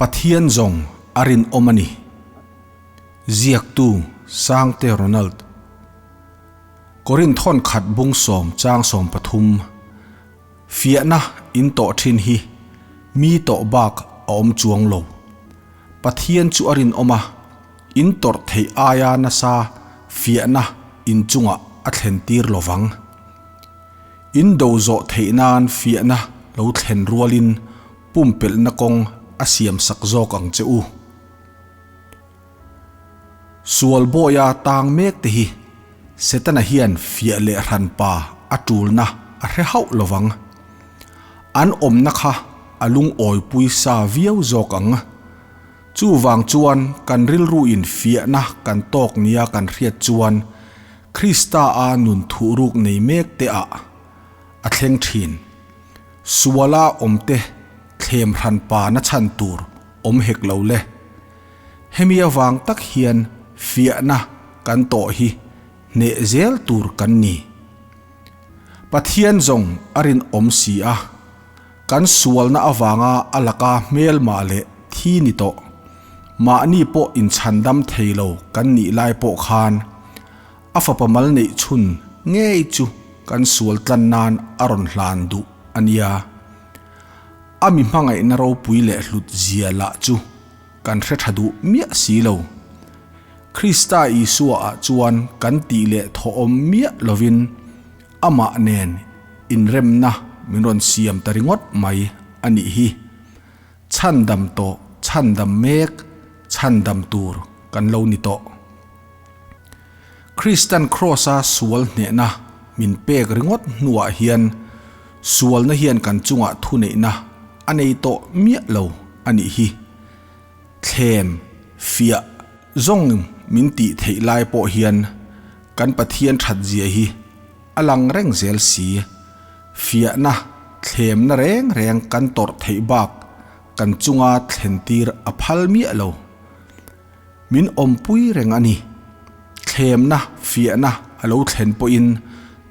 Pathian zawng a rinawm a ni. Ziaktu, Sangte Ronald. Korinth hawn khat bung sawm chang 13. Fiahna in tawh thin hi mi tawh bak a awm chuang lo. Pathian chu a rinawm a, in tawrh theih aia nasa fiahna in chungah a thlen tir lo vang. In do zawh theih nan fiahna lo thlen rualin pumpelhna kawng a siam sak zawk ang che u. Sual bawia tang mek te hi Setana hian fiah leh hranpa a tulna a hre hauh lovang. An awmna kha a lungawipui sa viau zawk ang. Chuvang chuan kan rilruin fiahna kan tawk nia kan hriat chuan Krista a nun thuhruk nei mek te ah a thleng thin. Suala awmte thlem hranpa na chhan tur awm hek lo le. Hemi avang tak hian fiahna kan tawh hi hneh zel tur kan ni. Pathian zawng a rinawm si a, kan sualna avanga a laka hmelmah leh thi ni tawh, mahni pawh inchhandam thei lo kan nih lai pawh khan a fapa mal neih chhun ngei chu kan sual tlan nan a rawn hlan duh a nia. A mi hmangaihna ropui leh hlut zia lah chu kan hre tha duh miah si lo. Krista Isua ah chuan kan tih leh thawhawm miah lovin amah nen inremna min rawn siam ta ringawt mai a nih hi. Chhandam tawh, chhandam mek, chhandam tur kan lo ni tawh. Kristan Kraws-a sual hnehna min pek ringawt hnuah hian sualna hian kan chungah thuneihna a nei tawh miah lo a nih hi. Thlem, fiah, zawng min tih theih lai pawh hian kan Pathian that zia hi a lang reng zel si. Fiahna, thlemna reng reng kan tawrh theih bak kan chunga thlentir a phal miah lo. Min awmpui reng a ni. Thlemna, fiahna a lo thlen pawhin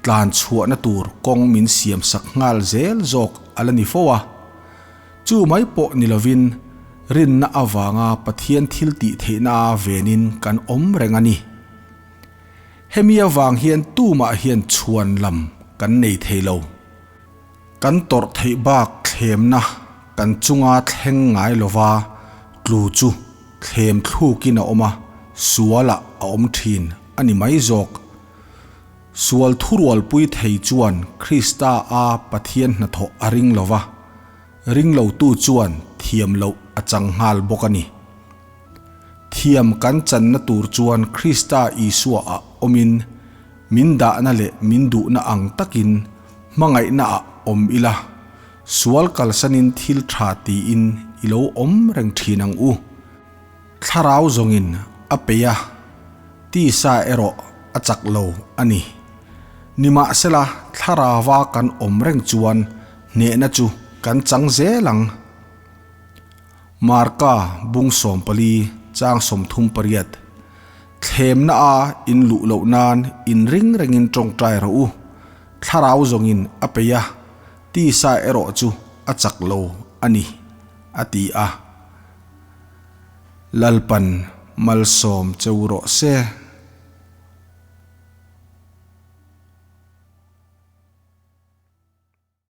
tlan chhuahna tur kawng min siam sak nghal zel zawk a la ni fo a. Chu mai pawh ni lovin rinna avanga Pathian thil tih theihna a venin kan awm reng a ni. Hemi avang hian tumah hian chhuan lam kan nei thei lo. Kan tawrh theih bak thlemna kan chunga thleng ngai lova tlu chu thlem thlukin a awm a, sualah a awm thin a ni mai zawk. Sual thurualpui thei chuan Krista a Pathian hnathawh a ring lova, ring lotu chuan thiam loh a chang nghal bawk a ni. Thiam kan channa tur chuan Krista Isua ah awmin min dahna leh min duhna ang takin hmangaihna ah awm ila, sual kalsanin thil tha tiin i lo awm reng thin ang u. Thlarau zawngin a peih a, tisa erawh a chak lo a ni. Nimahsela thlarauva kan awm reng chuan hnehna chu kan chang zel ang. Marka bung 14 chang 38, Thlemna a in luh loh nan in ring rengin tawngtai rawh u, thlarau zawngin a peih a, tisa erawh chu a chak lo a ni, a ti a. Lalpan malsawm cheu rawh se.